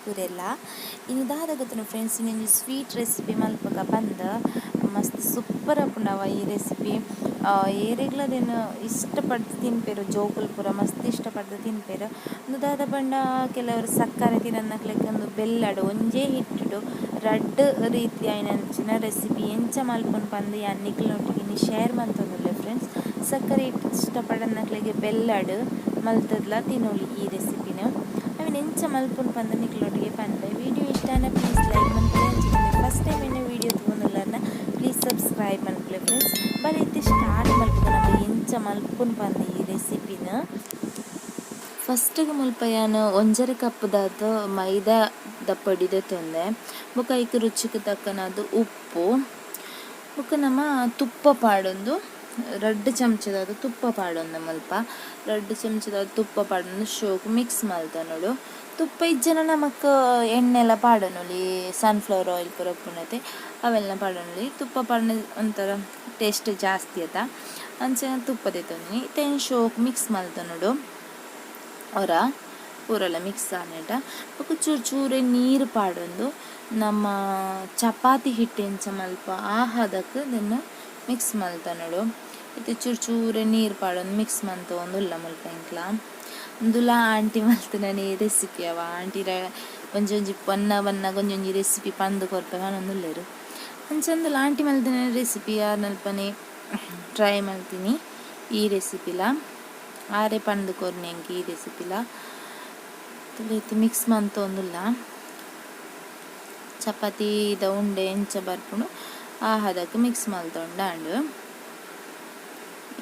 ಪೂರೆಲ್ಲ ಇನಿ ದಾದ ಗೊತ್ತುಂಡು friends, ಇನ್ನೊಂಜಿ sweet recipe ಮಲ್ಪುಗ ಪಂದ್ ಮಸ್ತ್ ಸೂಪರ್ ಆಪುಂಡವ ಈ ರೆಸಿಪಿ. ಏರೆಗ್ಲ ಅದೇನು ಇಷ್ಟಪಡ್ದು ತಿನ್ಪೆರ್, ಜೋಕುಲು ಪೂರ ಮಸ್ತ್ ಇಷ್ಟಪಡ್ದು ತಿನ್ಪೆರ್. ಉಂದು ದಾದ ಪಂಡ ಕೆಲವರು ಸಕ್ಕರೆ ತಿನನ್ನಕ್ಲೆಗ್ ಉಂದು ಬೆಲ್ಲಡ್ ಒಂಜೇ ಹಿಟ್ಟುಡು ರಡ್ಡ್ ರೀತಿ ಆಯಿನಂಚಿನ ರೆಸಿಪಿ ಎಂಚ ಮಲ್ಪುನು ಪಂದ್ ಯಾನ್ ನಿಕ್ಲೆನೊಟ್ಟಿಗೆ ಇನಿ ಶೇರ್ ಮಲ್ತೊಂದುಲ್ಲೆ ಫ್ರೆಂಡ್ಸ್. ಸಕ್ಕರೆ ಇಷ್ಟಪಡನ್ನಕ್ಲೆಗ್ ಬೆಲ್ಲಡ್ ಮಲ್ತದ್ಲ ತಿನೊಲಿ ಈ ರೆಸಿಪಿನ. ಅವೆನ್ ಎಂಚ ಮಲ್ಪುನು ಪಂದ್ ನಿಕ್ಲೆನೊಟ್ಟಿಗೆ ಪನ್ಪೆ. ವಿಡಿಯೋ ಇಷ್ಟ ಆಂಡ ಪ್ಲೀಸ್ ಲೈಕ್ ಮನ್ಪುಲೆ, ಅಂಚನೆ ಫಸ್ಟ್ ಟೈಮ್ ಎನ್ನ ವಿಡಿಯೋ ತೂವೊಂದುಲ್ಲರ್ನ ಪ್ಲೀಸ್ ಸಬ್ಸ್ಕ್ರೈಬ್ ಮನ್ಪುಲೆ ಫ್ರೆಂಡ್ಸ್. ಬಲೆ ಇತ್ತೆ ಸ್ಟಾರ್ಟ್ ಮಲ್ಪುಗ ನಮ ಎಂಚ ಮಲ್ಪುನು ಪಂದ್ ಈ ರೆಸಿಪಿನ. ಫಸ್ಟ್ಗೆ ಮುಲ್ಪ ಯಾನ್ ಒಂಜರೆ ಕಪ್ದಾತ್ ಮೈದಾ the ಪೊಡಿ ದೆತ್ತೊಂದೆ. ಬೊಕ ಐಕ್ ರುಚಿಗ್ ತಕ್ಕನಾದ್ ಉಪ್ಪು ಬೊಕ ನಮ ತುಪ್ಪ ಪಾಡೊಂದು ರಡ್ಡ್ ಚಮಚದಾತ್ ತುಪ್ಪ ಪಾಡೊಂದು, ಮುಲ್ಪ ರಡ್ಡ್ ಚಮಚದಾತ್ ತುಪ್ಪ ಪಾಡೊಂದು ಶೋಕು ಮಿಕ್ಸ್ ಮಲ್ತೊನೊಡು. ತುಪ್ಪ ಇಜ್ಜಂಡ ನಮಕ್ ಎಣ್ಣೆಲ ಪಾಡೊನೊಲಿ, ಸನ್ಫ್ಲವರ್ ಆಯಿಲ್ ಪೂರ ಉಪ್ಪುನತೆ ಅವೆಲ್ಲ ಪಾಡೊನೊಲಿ. ತುಪ್ಪ ಪಾಡ್ಂಡ ಒಂಥರ ಟೇಸ್ಟ್ ಜಾಸ್ತಿ ಅತ, ಅಂಚ ತುಪ್ಪ ದೆತ್ತೊಂದಿನಿ. ಇತ್ತೆ ಶೋಕು ಮಿಕ್ಸ್ ಮಲ್ತೊನೊಡು. ಒರ ಪೂರೆಲ ಮಿಕ್ಸ್ ಆನೇಟ ಬೊಕ ಚೂರು ಚೂರೆ ನೀರು ಪಾಡೊಂದು ನಮ್ಮ ಚಪಾತಿ ಹಿಟ್ಟು ಎಂಚ ಮಲ್ಪ ಆ ಹದಕ್ ದೆನ್ನ ಮಿಕ್ಸ್ ಮಲ್ತೊನೊಡು. ಇತ್ತೆ ಚೂರು ಚೂರೆ ನೀರು ಪಾಡೊಂದು ಮಿಕ್ಸ್ ಮಲ್ತೊಂದುಲ್ಲ ಮುಲ್ಪ ಎಂಕ್ಲ. ಉಂದುಲ ಆಂಟಿ ಮಲ್ತಿನನೇ ರೆಸಿಪಿ ಅವ. ಆಂಟಿ ಒಂಜೊಂಜಿ ಬನ್ನ ಬನ್ನಗ ಒಂಜೊಂಜಿ ರೆಸಿಪಿ ಪಂದ್ ಕೊರ್ಪೆ ಪನೊಂದುಲ್ಲೆರ್. ಅಂಚ ಉಂದುಲ ಆಂಟಿ ಮಲ್ತಿನ ರೆಸಿಪಿ, ಆರ್ನಲ್ಪನೆ ಟ್ರೈ ಮಲ್ತಿನಿ ಈ ರೆಸಿಪಿಲ. ಆರೆ ಪಂದ್ ಕೊರ್ನಿ ಎಂಕ್ ಈ ರೆಸಿಪಿಲ. ಇತ್ತೆ ಮಿಕ್ಸ್ ಮಲ್ತೊಂದುಲ್ಲ. ಚಪಾತಿದ ಉಂಡೆ ಎಂಚ ಬರ್ಪುಂಡು ಆ ಹದಕ್ ಮಿಕ್ಸ್ ಮಲ್ತೊಂಡಾಂಡ್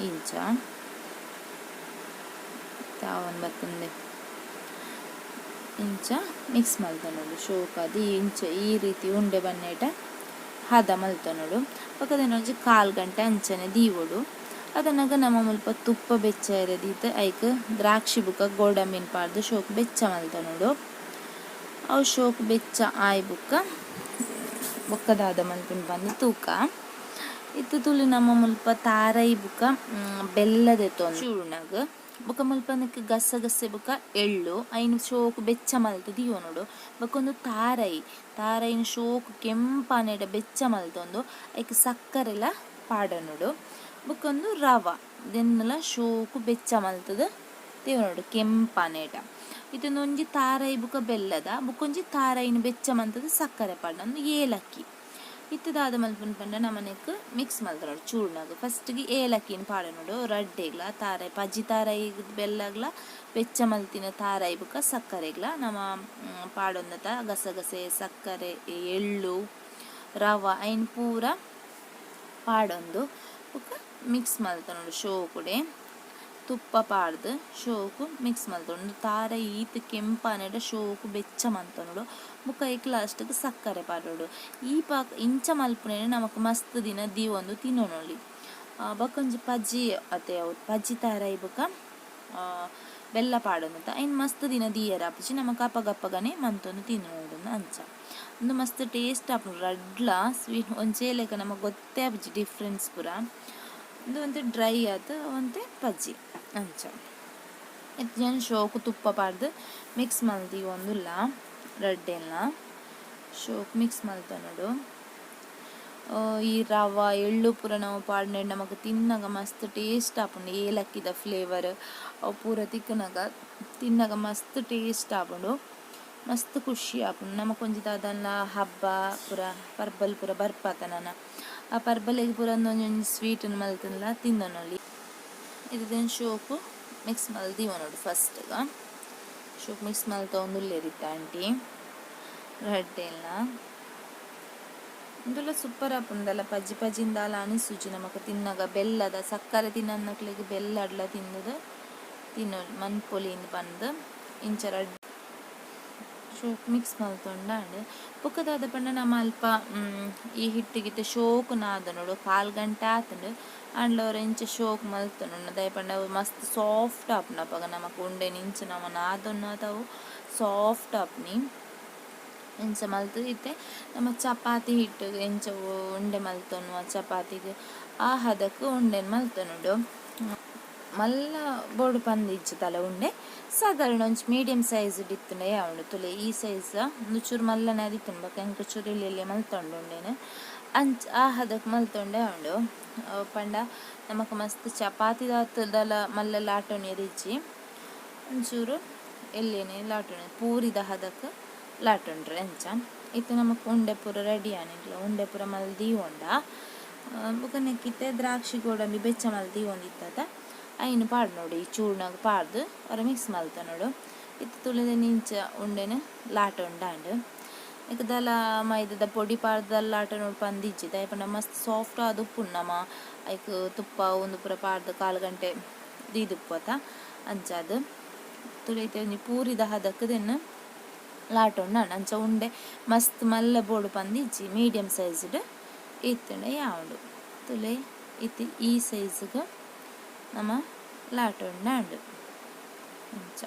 ಇಂಚ ತಾವೊಂದು ಬತ್ತುಂದೆ. ಇಂಚ ಮಿಕ್ಸ್ ಮಲ್ತೊನೊಡು ಶೋಕಾದ್. ಇಂಚ ಈ ರೀತಿ ಉಂಡೆ ಬನ್ನೇಟ ಹದ ಮಲ್ತೊನೊಡು. ಬೊಕ ಒಂಜಿ ಕಾಲ್ ಗಂಟೆ ಅಂಚನೆ ದೀವೊಡು. ಅದನಗ ನಮ ಮುಲ್ಪ ತುಪ್ಪ ಬೆಚ್ಚ ದೀತ್ ಐಕ್ ದ್ರಾಕ್ಷಿ ಬುಕ್ಕ ಗೋಡಂಬಿನ್ ಪಾಡ್ದ್ ಶೋಕ್ ಬೆಚ್ಚ ಮಲ್ತೊನೊಡು. ಅವು ಶೋಕ್ ಬೆಚ್ಚ ಆಯಿ ಬುಕ್ಕ ಬೊಕ್ಕ ದಾದ ಮಲ್ಪುನು ಪಂದ್ ತೂಕ. ಇತ್ತೆ ತೂಲೆ, ನಮ್ಮ ಮುಲ್ಪ ತಾರೈ ಬುಕ್ಕ ಬೆಲ್ಲ ದೆತ್ತೊಂದು ಚೂರ್ಣಗ್. ಬೊಕ ಮುಲ್ಪ ನೆಕ್ ಗಸಗಸೆ ಬುಕ್ಕ ಎಳ್ಳು, ಐನ್ ಶೋಕು ಬೆಚ್ಚ ಮಲ್ತ್ ದೀವೊನೊಡು. ಬೊಕ ಉಂದು ತಾರೈ. ತಾರೈನ್ ಶೋಕು ಕೆಂಪಾನೆಡ ಬೆಚ್ಚ ಮಲ್ತೊಂದು ಐಕ್ ಸಕ್ಕರೆಲ ಪಾಡೊನೊಡು. ಬೊಕ ಉಂದು ರವ, ದೆನ್ನುಲ ಶೋಕು ಬೆಚ್ಚ ಮಲ್ತುದು ದೀವೊನೊಡು ಕೆಂಪಾನೇಟ. ಇತ್ತೆ ಒಂಜಿ ತಾರೈ ಬುಕ್ಕ ಬೆಲ್ಲದ, ಬೊಕೊಂಜಿ ತಾರೈನ್ ಬೆಚ್ಚ ಮಲ್ತುದು ಸಕ್ಕರೆ ಪಾಡೊಂದು, ಉಂದು ಏಲಕ್ಕಿ. ಇತ್ತೆ ದಾದ ಮಲ್ಪುನು ಪಂಡ ನಮನೆಕ್ ಮಿಕ್ಸ್ ಮಲ್ತೊನೊಡು ಚೂರ್ಣಗ್. ಫಸ್ಟ್ ಗೆ ಏಲಕ್ಕಿನ್ ಪಾಡೊನೊಡು ರಡ್ಡೆಗ್ಲ, ತಾರೈ ಪಜಿ ತಾರೈ ಬೆಲ್ಲಗ್ಲ ಬೆಚ್ಚ ಮಲ್ತಿನ ತಾರೈ ಬುಕ್ಕ ಸಕ್ಕರೆಗ್ಲ. ನಮ ಪಾಡೊಂದತ ಗಸಗಸೆ, ಸಕ್ಕರೆ, ಎಳ್ಳು, ರವ ಐನ್ ಪೂರ ಪಾಡೊಂದು ಬುಕ್ಕ ಮಿಕ್ಸ್ ಮಲ್ತೊನೊಡು. ಶೋಕುಡೆ ತುಪ್ಪ ಪಾಡ್ದ್ ಶೋಕು ಮಿಕ್ಸ್ ಮಲ್ತೊನೊಡು. ತಾರೈ ಈತ್ ಕೆಂಪಾನೆಡ ಶೋಕು ಬೆಚ್ಚ ಮಲ್ತೊನೊಡು. ಬೊಕ್ಕ ಐಕ್ ಲಾಸ್ಟ್ ಗ್ ಸಕ್ಕರೆ ಪಾಡೊಡು. ಈ ಪಾಕ ಇಂಚ ಮಲ್ಪುನೇನೆ ನಮಕ್ ಮಸ್ತ್ ದಿನ ದೀವೊಂದು ತಿನೊನೊಲಿ. ಬೊಕ ಒಂಜಿ ಪಜಿ ಅತೆ, ಅವು ಪಜಿ ತಾರೈ ಬೊಕ ಬೆಲ್ಲ ಪಾಡೊಂದು ಐನ್ ಮಸ್ತ್ ದಿನ ದೀಯೆರೆ ಆಪುಜಿ, ನಮಕ್ ಅಪಗಪಗನೆ ಮಂತೊಂದು ತಿನೊಡು ಅಂಚ. ಉಂದು ಮಸ್ತ್ ಟೇಸ್ಟ್ ಆಪುಂಡು. ರಡ್ಲ ಸ್ವೀಟ್ ಒಂಜೇ ಲೆಕ, ನಮಕ್ ಗೊತ್ತೇ ಆಪುಜಿ ಡಿಫ್ರೆನ್ಸ್ ಪೂರ. ಉಂದು ಒಂತೆ ಡ್ರೈ ಆತ್, ಒಂತೆ ಪಜ್ಜಿ ಅಂಚ. ಇತ್ತೆ ಯಾನ್ ಶೋಕು ತುಪ್ಪ ಪಾಡ್ದ್ ಮಿಕ್ಸ್ ಮಲ್ತ್ ದೀವೊಂದುಲ್ಲ. ರಡ್ಡೆನ್ಲ ಶೋಕ್ ಮಿಕ್ಸ್ ಮಲ್ತೊನೊಡು. ಈ ರವ ಎಳ್ಳು ಪೂರ ನಮ ಪಾಡ್ನೆಡ್ ನಮಕ್ ತಿನ್ನಗ ಮಸ್ತ್ ಟೇಸ್ಟ್ ಆಪುಂಡು. ಏಲಕ್ಕಿದ ಫ್ಲೇವರ್ ಅವು ಪೂರ ತಿಕ್ಕುನಗ ತಿನ್ನಗ ಮಸ್ತ್ ಟೇಸ್ಟ್ ಆಪುಂಡು, ಮಸ್ತ್ ಖುಷಿ ಆಪುಂಡು. ನಮಕ್ ಒಂಜಿ ದಾದನ್ಲ ಹಬ್ಬ ಪೂರ ಪರ್ಬಲ್ ಪೂರ ಬರ್ಪತ ನನ, ಆ ಪರ್ಬಲೆಗ್ ಪೂರ ಒಂಜೊಂಜಿ ಸ್ವೀಟ್ ಮಲ್ತುಂಡ್ಲ ತಿನ್ನೊನೊಲಿ. ಇತ್ತೆ ಶೋಕು ಮಿಕ್ಸ್ ಮಲ್ತ್ ದೀವೊನೊಡು. ಫಸ್ಟ್ ಶೋಕ್ ಮಿಕ್ಸ್ ಮಲ್ತೊಂದುಲ್ಲೆರ್ ಇತ್ತೆ ಆಂಟಿ ರಡ್ಡೆಲ್ನ. ಉಂದುಲ ಸೂಪರ್ ಆಪುಂಡಲ್ಲ, ಪಜ್ಜಿ ಪಜ್ಜಿಂದಾಲ ಅನಿಸುಜಿ ನಮಕ್ ತಿನ್ನಗ. ಬೆಲ್ಲದ ಸಕ್ಕರೆ ತಿನ್ನನ್ನಕ್ಲೆಗ್ ಬೆಲ್ಲಡ್ಲ ತಿಂದುದು ತಿನ್ನೊಲಿ, ಮನ್ಪೊಲಿ ಪಂದ್. ಇಂಚ ರಡ್ಡ್ ಶೋಕ್ ಮಿಕ್ಸ್ ಮಲ್ತೊಂಡಾಂಡ್. ಬೊಕ ದಾದ ಪಂಡ ನಮ ಅಲ್ಪ ಈ ಹಿಟ್ಟಿಗಿತ್ತೆ ಶೋಕು ನಾದೊನೊಡು. ಕಾಲ್ ಗಂಟೆ ಆತುಂಡು, ಆಂಡಲ ಒರ ಇಂಚ ಶೋಕ್ ಮಲ್ತೊನೊಡು. ದಾಯೆ ಪಂಡ ಅವು ಮಸ್ತ್ ಸಾಫ್ಟ್ ಆಪುಂಡು. ಅಪಗ ನಮಕ್ ಉಂಡೆನ್ ಇಂಚ ನಮ ನಾದೊನ್ನಾತ ಅವು ಸಾಫ್ಟ್ ಆಪುನಿ. ಇಂಚ ಮಲ್ತ್ ಇತ್ತೆ ನಮ ಚಪಾತಿ ಹಿಟ್ಟು ಎಂಚ ಉಂಡೆ ಮಲ್ತೊನುವ ಚಪಾತಿಗ್, ಆ ಹದಕ್ ಉಂಡೆನ್ ಮಲ್ತೊನೊಡು. ಮಲ್ಲ ಬೋಡು ಪಂದ್ ಇಜ್ಜಿ ತಲ ಉಂಡೆ ಸಾಧಾರಣ ಒಂಜಿ ಮೀಡಿಯಂ ಸೈಜ್ ಇತ್ತುಂಡ ಯಾವುಂಡು. ತುಲೆ ಈ ಸೈಜ್ ಉಂದು ಚೂರು ಮಲ್ಲನೆ ಆದಿತ್ತುಂಡು ಬೊಕ ಎಂಕ್ ಚೂರು ಎಲ್ಯ ಎಲ್ಯ ಮಲ್ತೊಂಡು ಉಂಡೆನ್ ಅಂಚ ಆ ಹದಕ್ ಮಲ್ತೊಂಡೆ ಉಂಡು. ಪಂಡ ನಮಕ್ ಮಸ್ತ್ ಚಪಾತಿದಾತ್ ದಾಲ ಮಲ್ಲ ಲಾಟೊನಿಯೆರೆ ಇಜ್ಜಿ, ಒಂಚೂರು ಎಲ್ಯನೆ ಲಾಟೊನಿ ಪೂರಿದ ಹದಕ್ ಲಾಟೊಂಡ್ರೆ ಅಂಚ. ಇತ್ತೆ ನಮಕ್ ಉಂಡೆ ಪೂರ ರೆಡಿ ಆಂಡ್. ಉಂಡೆ ಪೂರ ಮಲ್ತ್ ದೀವೊಂಡ ಬೊಕ ನೆಕ್ಕ್ ಇತ್ತೆ ದ್ರಾಕ್ಷಿ ಗೋಡಂಬಿ ಬೆಚ್ಚ ಮಲ್ತ್ ದೀವೊಂದಿತ್ತತ ಐನ್ ಪಾಡ್ನೋಡು. ಈ ಚೂರ್ಣಗ್ ಪಾಡ್ದ್ ಒರ ಮಿಕ್ಸ್ ಮಲ್ತೊನೊಡು. ಇತ್ತೆ ತುಳುವೆರ್ ಇಂಚ ಉಂಡೆನ್ ಲಾಟೊಂಡಾಂಡ್. ನೆಕ್ಕ್ ದಾಲ ಮೈದಾದ ಪೊಡಿ ಪಾಡ್ದ್ ಲಾಟೊನೊಡು ಪಂದ್ ಇಜ್ಜಿ, ದಾಯೆ ಪಂಡ ಮಸ್ತ್ ಸಾಫ್ಟ್ ಆದ್ ಉಪ್ಪುಂಡು. ನಮ ಐಕ್ ತುಪ್ಪ ಉಂದು ಪೂರ ಪಾಡ್ದ್ ಕಾಲ್ ಗಂಟೆ ದೀದುಪ್ಪುವತ, ಅಂಚಾದ್ ತುಳು ಇತ್ತೆ ಒಂಜಿ ಪೂರಿದ ಹದಕ್ ದೆನ್ ಲಾಟೊಂಡಾಂಡ್. ಅಂಚ ಉಂಡೆ ಮಸ್ತ್ ಮಲ್ಲ ಬೋಡು ಪಂದ್ ಇಜ್ಜಿ, ಮೀಡಿಯಂ ಸೈಜ್ಡ್ ಇತ್ತ್ಂಡ ಯಾವುಂಡು. ತುಲೆ ಇತ್ತೆ ಈ ಸೈಜ್ಗ್ ನಮ ಲಾಟೊಂಡಾಂಡ್. ಅಂಚ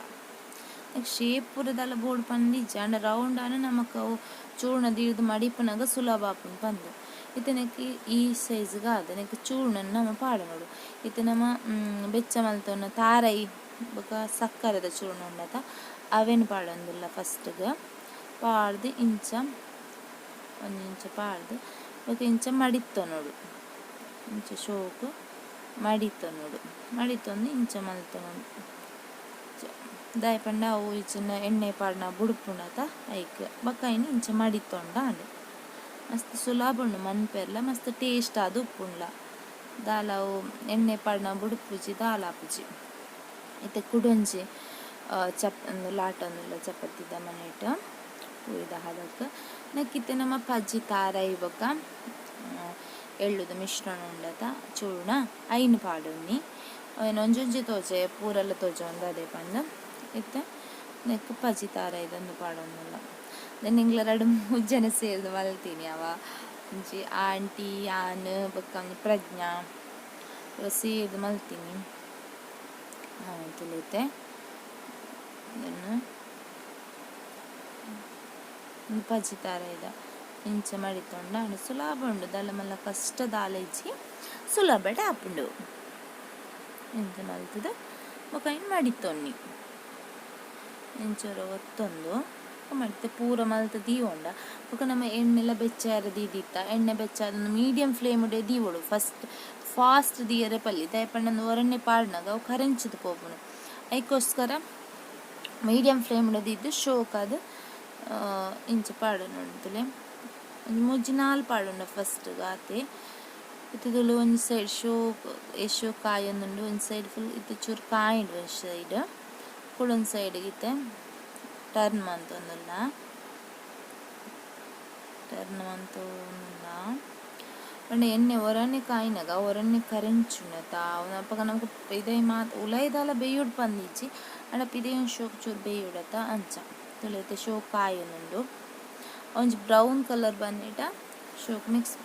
ಶೇಪ್ ಪೂರ ದಾಲ ಬೋಡು ಪಂದ್ ಇಜ್ಜಿ, ಆಂಡ ರೌಂಡ್ ಆಂಡ ನಮಕ್ ಅವು ಚೂರ್ಣ ದೀಡ್ದ್ ಮಡಿಪುನಗ ಸುಲಭ ಆಪುಂಡು ಪಂದ್. ಇತ್ತೆ ನೆಕ್ಕ್ ಈ ಸೈಜ್ಗ್ ಆದ್ ನೆಕ್ಕ್ ಚೂರ್ಣನ್ ನಮ ಪಾಡೊನೊಡು. ಇತ್ತೆ ನಮ ಬೆಚ್ಚ ಮಲ್ತೊನ್ನ ತಾರೈ ಬೊಕ ಸಕ್ಕರೆದ ಚೂರ್ಣ ಉಂಡತ, ಅವೆನ್ ಪಾಡೊಂದುಲ್ಲ. ಫಸ್ಟ್ಗ್ ಪಾಡ್ದ್ ಇಂಚ ಒಂಜಿ ಇಂಚ ಪಾಡ್ದ್ ಬೊಕ ಇಂಚ ಮಡಿತ್ತೊನೊಡು. ಇಂಚ ಶೋಕು ಮಡಿತ್ತೊನೊಡು. ಮಡಿತ್ತೊಂದು ಇಂಚ ಮಲ್ತೊನೊಡು. ದಾಯೆ ಪಂಡ ಅವು ಇಜ್ಜಿಂಡ ಎಣ್ಣೆ ಪಾಡ್ನ ಬುಡ್ಪುಂಡತ ಐಕ್. ಬೊಕ ಐನ್ ಇಂಚ ಮಡಿತ್ತೊಂಡ ಆಂಡ್. ಮಸ್ತ್ ಸುಲಭ ಉಂಡು ಮನ್ಪೆರ್ಲ, ಮಸ್ತ್ ಟೇಸ್ಟ್ ಆದ್ ಉಪ್ಪುಂಡ್ಲ. ದಾಲ ಅವು ಎಣ್ಣೆ ಪಾಡ್ನ ಬುಡ್ಪುಜಿ, ದಾಲ ಆಪುಜಿ. ಇತ್ತೆ ಕುಡೊಂಜಿ ಚಪ್ ಲಾಟೊಂದುಲ್ಲ ಚಪಾತಿದ ಮನೆಟ್ ಪೂರಿದ ಹದಕ್. ನೆಕ್ಕ್ ಇತ್ತೆ ನಮ್ಮ ಪಜ್ಜಿ ತಾರಾಯಿ ಬೊಕ ಎಳ್ಳುದ ಮಿಶ್ರಣ ಉಂಡತ ಚೂರ್ಣ, ಐನ್ ಪಾಡೊನ್ನಿ. ಐನ್ ಒಂಜೊಂಜಿ ತೋಜೆ ಪೂರೆಲ್ಲ ತೋಜೊಂದು ಅದೇ ಪಂದ್. ಇತ್ತೆ ನೆಕ್ಕ್ ಪಜ್ಜಿ ತಾರಾಯಿದ ಉಂದು ಪಾಡೊಂದುಲ್ಲ. ದೆನ್ ಎಂಕ್ಲ ರಡ್ಡ್ ಮೂಜಿ ಜನ ಸೇರ್ದ್ ಮಲ್ತಿನಿ. ಅವ ಒಂಜಿ ಆಂಟಿ, ಯಾನ್ ಬೊಕ್ಕ ಒಂಜಿ ಪ್ರಜ್ಞಾ ಪೂರ ಸೇರ್ದ್ ಮಲ್ತಿನಿ. ತುಲಿತೆ ಉಂದು ಪಜ್ಜಿ ತಾರಾಯಿದ ಇಂಚ ಮಡಿತೊಂಡ ಆಂಡ್. ಸುಲಭ ಉಂಡು, ದಾಲ ಮಲ್ಲ ಕಷ್ಟ ದಾಲ ಇಜ್ಜಿ, ಸುಲಭಡ್ ಆಪುಂಡು. ಇಂಚ ಮಲ್ತ್ದ್ ಬೊಕ ಐನ್ ಮಡಿತೊನ್ನಿ. ಇಂಚ ಒರ ಒತ್ತೊಂದು ಮಡಿತ್ ಪೂರ ಮಲ್ತ್ ದೀವೊಂಡ ಬೊಕ ನಮ ಎಣ್ಣೆಲ ಬೆಚ್ಚ ಆಯೆರೆ ದೀದಿತ್ತ. ಎಣ್ಣೆ ಬೆಚ್ಚ ಆದ್ ಮೀಡಿಯಂ ಫ್ಲೇಮ್ ಡೇ ದೀವೊಡು. ಫಸ್ಟ್ ಫಾಸ್ಟ್ ದೀಯೆರೆ ಪಲ್ಲಿ, ದಾಯೆ ಪಂಡ ಒರನೆ ಪಾಡ್ನಗ ಅವು ಕರೆಂಚಿದ್ ಪೋಪುಂಡು. ಐಕೋಸ್ಕರ ಮೀಡಿಯಂ ಫ್ಲೇಮ್ ದೀದ್ ಶೋಕಾದ್ ಇಂಚ ಪಾಡೊನೊಡು. ಒಂಜಿ ಮೂಜಿ ನಾಲ್ ಪಾಡೊಂಡ ಫಸ್ಟ್ ಆತೆ. ಇತ್ತುದುಲು ಒಂಜಿ ಸೈಡ್ ಶೋಕ್ ಎಶೋ ಕಾಯೊಂದುಂಡು, ಒಂಜಿ ಸೈಡ್ ಫುಲ್ ಇತ್ತೆ ಚೂರು ಕಾಯಿಂಡು. ಒಂಜಿ ಸೈಡ್ ಕುಡೊಂಜಿ ಸೈಡ್ ಇತ್ತೆ ಟರ್ನ್ ಮಂತೊಂದುಲ್ಲ, ಟರ್ನ್ ಮಂತೊಂದುಲ್ಲ. ಪಂಡ ಎಣ್ಣೆ ಒರನೆ ಕಾಯಿನಗ ಒರನೆ ಕರೆಂಚುಂಡತ, ಅಪಗ ನಮಕ್ ಪಿದಯಿ ಮಾತ ಉಲಯಿದಾಲ ಬೇಯೊಡು ಪಂದಿಜ್ಜಿ, ಆಂಡ ಪಿದಯಿ ಒಂಜಿ ಶೋಕ್ ಚೂರು ಬೇಯೊಡತ ಅಂಚ. ತುಲೈತೆ ಶೋಕ್ ಕಾಯೊಂದುಂಡು. ಒಂಜಿ ಬ್ರೌನ್ ಕಲರ್ ಬನ್ನಿಟ ಶೋಕ್ ಮಿಕ್ಸ್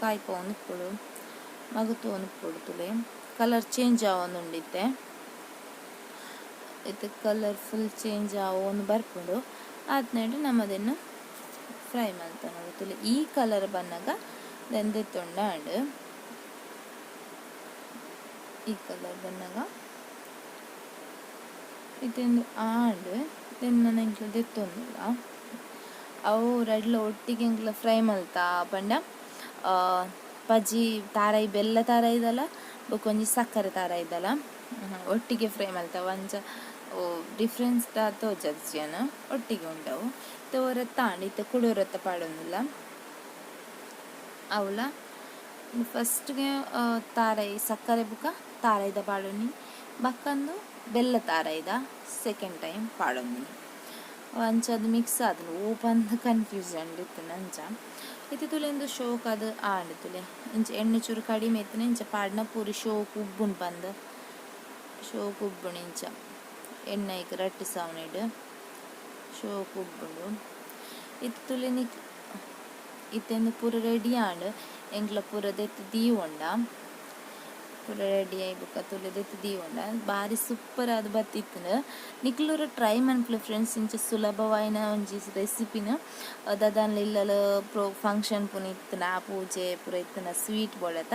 ಕಾಯ್ಪೊಂದು ಇಪ್ಪೊಡು, ಮಗತೊಂದು ಇಪ್ಪೊಡು. ತುಲೆ ಕಲರ್ ಚೇಂಜ್ ಆವೊಂದುಂಡು ಇತ್ತೆ. ಇತ್ತೆ ಕಲರ್ ಫುಲ್ ಚೇಂಜ್ ಆವೊಂದು ಬರ್ಪುಂಡು. ಆತ್ನೇಟ್ ನಮದೆನ್ ಫ್ರೈ ಮಲ್ತೊನೊಡು. ತುಲೆ ಈ ಕಲರ್ ಬನ್ನಗ ದೆತ್ತೊಂಡ ಆಂಡ್. ಈ ಕಲರ್ ಬನ್ನಗ ಇತ್ತೆ ಉಂದು ಆಂಡ್. ದೆನ್ ನನ ಎಂಕ್ಲ ದೆತ್ತೊಂದುಲ್ಲ. ಅವು ರಡ್ಲ ಒಟ್ಟಿಗೆ ಎಂಕ್ಲ ಫ್ರೈ ಮಲ್ತ. ಪಂಡ ಪಜಿ ತಾರಾಯಿ ಬೆಲ್ಲ ತಾರಾಯಿದಲ ಬೊಕ ಒಂಜಿ ಸಕ್ಕರೆ ತಾರಾಯಿದಲ ಒಟ್ಟಿಗೆ ಫ್ರೈ ಮಲ್ತ. ಒಂಜ ಡಿಫ್ರೆನ್ಸ್ ದ ತೋಜಾದ್ಜಿ ಯಾನ್, ಒಟ್ಟಿಗೆ ಉಂಡವು. ಇತ್ತೆ ಒರತ್ತ ಆಂಡ್. ಇತ್ತೆ ಕುಡೊರತ್ತ ಪಾಡೊಂದುಲ್ಲ. ಅವ್ಲ ಫಸ್ಟ್ಗೆ ತಾರಾಯಿ ಸಕ್ಕರೆ ಬೊಕ ತಾರಾಯಿದ ಪಾಡೊನಿ, ಬೊಕ್ಕಂದು ಬೆಲ್ಲ ತಾರಾಯಿದ ಸೆಕೆಂಡ್ ಟೈಮ್ ಪಾಡೊಂದಿನಿ. ಅಂಚಾದ್ ಮಿಕ್ಸ್ ಆತುಂಡು, ಓ ಪಂದ್ ಕನ್ಫ್ಯೂಷನ್ ಇತ್ತುಂಡು ಅಂಚ. ಇತ್ತೆ ತುಲೆ ಉಂದು ಶೋಕ್ ಆದ್ ಆಂಡ್. ತುಲೆ ಇಂಚ ಎಣ್ಣೆ ಚೂರು ಕಡಿಮೆ ಇತ್ತುಂಡ ಇಂಚ ಪಾಡ್ನ ಪೂರಿ ಶೋಕ್ ಉಬ್ಬುಂಡು ಪಂದ್. ಶೋಕ್ ಉಬ್ಬುಂಡು ಇಂಚ ಎಣ್ಣೆ ಐಕ್ ರಟ್ಟಿಸಾವುನೆಡ್ ಶೋಕ್ ಉಬ್ಬುಂಡು. ಇತ್ತೆ ತುಲೆ ನಿಕ್ ಇತ್ತೆ ಉಂದು ಪೂರ ರೆಡಿ ಆಂಡ್. ಎಂಕ್ಲ ಪೂರ ದೆತ್ತ್ ದೀವೊಂಡ. ಪೂರ ರೆಡಿ ಆಯಿ ಬೊಕ್ಕ ತುಲೆ ದೆತ್ತ್ ದೀವೊಂಡ. ಬಾರಿ ಸೂಪರ್ ಆದ್ ಬತ್ತಿತ್ತ್ಂಡ್. ನಿಕ್ಲೂರ ಟ್ರೈ ಮನ್ಪುಲೆ ಫ್ರೆಂಡ್ಸ್. ಇಂಚ ಸುಲಭವಾಯಿನ ಒಂಜಿ ರೆಸಿಪಿನ್ ದಾದಾನ್ಲ ಇಲ್ಲಲ್ ಪ್ರೋ ಫಂಕ್ಷನ್ ಪೂನ ಇತ್ತ್ಂಡ, ಪೂಜೆ ಪೂರ ಇತ್ತ್ಂಡ ಸ್ವೀಟ್ ಬೋಡತ.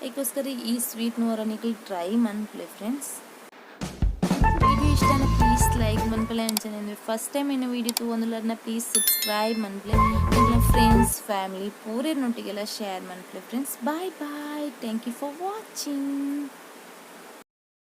ಐಕೋಸ್ಕರ ಈ ಸ್ವೀಟ್ ಒರ ನಿಕುಲು ಟ್ರೈ ಮನ್ಪುಲೆ ಫ್ರೆಂಡ್ಸ್. ವಿಡಿಯೋ ಇಷ್ಟ ಪ್ಲೀಸ್ ಲೈಕ್ ಮನ್ಪುಲೆ. ಅಂಚನೆ ಫಸ್ಟ್ ಟೈಮ್ ಎನ್ನ ವಿಡಿಯೋ ತೂವೊಂದುಲ್ಲರ್ನ ಪ್ಲೀಸ್ ಸಬ್ಸ್ಕ್ರೈಬ್ ಮನ್ಪುಲೆ. ನಿಕ್ಲೆನ ಫ್ರೆಂಡ್ಸ್, ಫ್ಯಾಮಿಲಿ ಪೂರೆರ್ನೊಟ್ಟಿಗೆಲ್ಲ ಶೇರ್ ಮನ್ಪುಲೆ friends. Bye bye, thank you for watching.